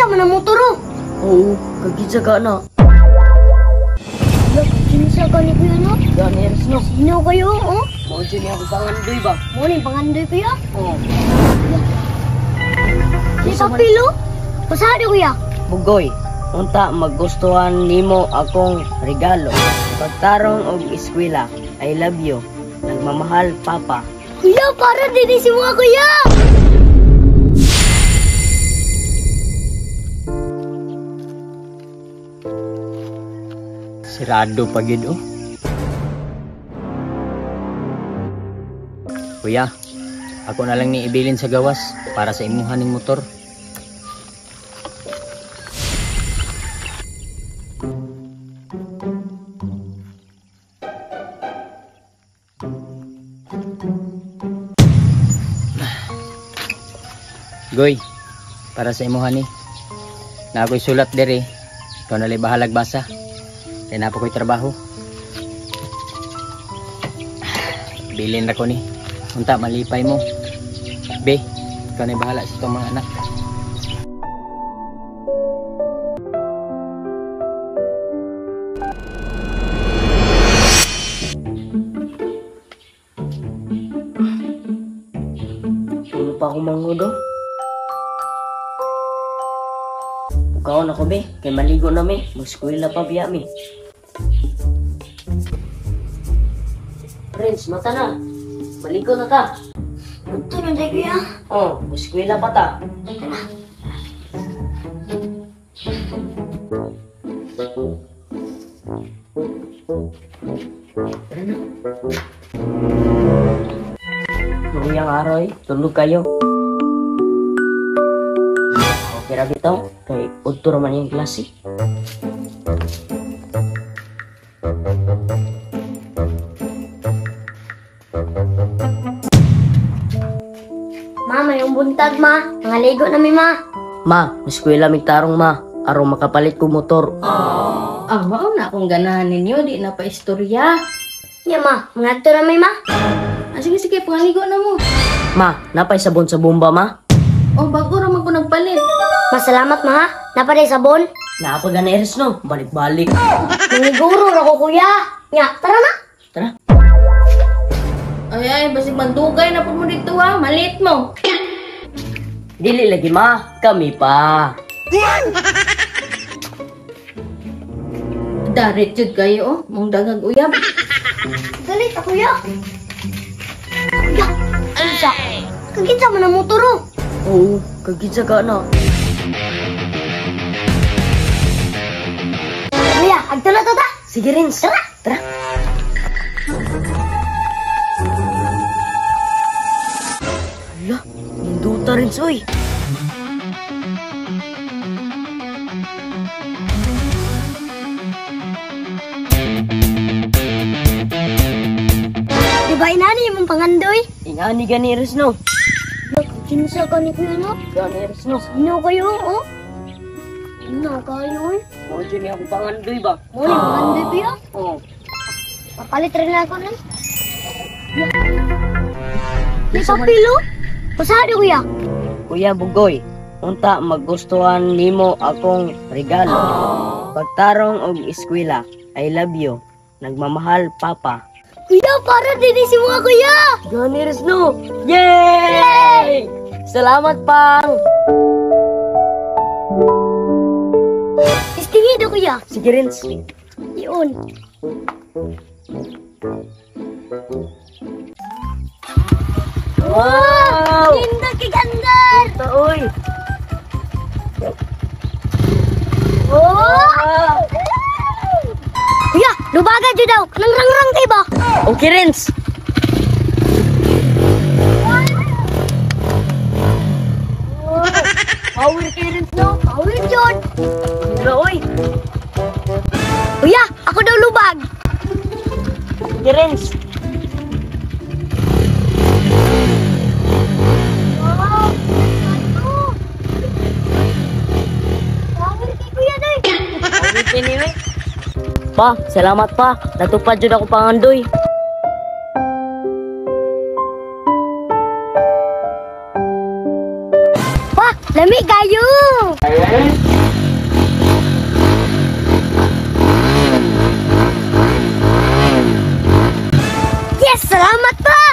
Kaginsa man ang motor oh. Oo, kaginsa ka na. Kuya, kaginsa ka ni kuya no? Gani Ernst no. Sino kayo oh? Mao jud niya ako pangandoy ba? Mo ni pangandoy kuya? Oo. Si papilo? Pasado kuya. Bugoy, unta magustuhan nimo akong regalo. Pagtarong og eskwela, I love you. Nagmamahal, Papa. Kuya, para din si mga kuya. Sirado pa gid oh. Kuya, ako na lang ni ibilin sa gawas para sa imuha ning motor. Goy, para sa imuha ni. Na ako'y sulat diri. Ikaw na lang bahalag basa. Kaya na po ko'y trabaho. Bilin ra ko ni. Unta malipay mo. Be, ikaw na bahala sa itong mga anak. Tulo pa akong mangudo. Bukaon ako be, kay maligo na mi, mag-eskwela pa biya mi. Prince, mata na. Maligo na ta. Ito na tayo kuya. Oh, mag-eskwela pa ta. Tara. Tara na. Luyang aroy, tulog kayo. Okay ra bitaw, kay udto ra man iyang klase. Ma, may buntag ma. Nangaligo na mi ma. Ma, eskwela mig tarong ma. Aron makapalit ko motor. Ah, mao na akong ganahan ninyo, di na pa istorya. Nya ma, mangadto na mi ma. Ah, sige sige, pangaligo na mo. Ma, napay sabon sa bomba ma. Oh, bago ra man ko nagpalit. Masalamat ma ha. Napaday sabon. Naa pa gani Eris no, balik-balik. Nangiguro ra ko kuya. Nya, tara na. Tara. Ay ay, basig mandugay na po mo dito ha, malit mo. Dili lagi ma, kami pa. Darit jud kayo oh, mong dagag uyab. Dali ta kuya. Kuya, unsa? Kaginsa man ang motor oh. Oo, kaginsa ka na. Kuya, agto na to ta. Sige Rins, tara. Tara. Hala, ninduta Rins oy. Di ba inani imong pangandoy? Ingani gani Rins no. Kinsa ka ni kuya no? Gani Rins no. Sino kayo oh? Sino kayo oy? Mao jud niya akong pangandoy ba? Mo ni pangandoy kuya. Oo. Papalit rin ako nun. May papilo? Pasado kuya. Kuya Bugoy, unta magustuhan nimo akong regalo. Pagtarong og eskwela, I love you. Nagmamahal, Papa. Kuya, para din si mga kuya. Gani Rins no. Yay! Salamat pang. Istingi do kuya. Sige Rins. Iyon. Wow! Ganda kay gandar. Ito, oy. Oh! Kuya, lubaga jud daw. Nang rangrang kay ba? Okay, Rins. Power kay Rins, no? Power jud. Wala, oy. Kuya, ako daw lubag. Okay, Rins. Wow! Power kay kuya doy. Power kay ni, oy. Pa, salamat pa. Natupad jud ako pangandoy. Pa, lami kayo. Salamat pa!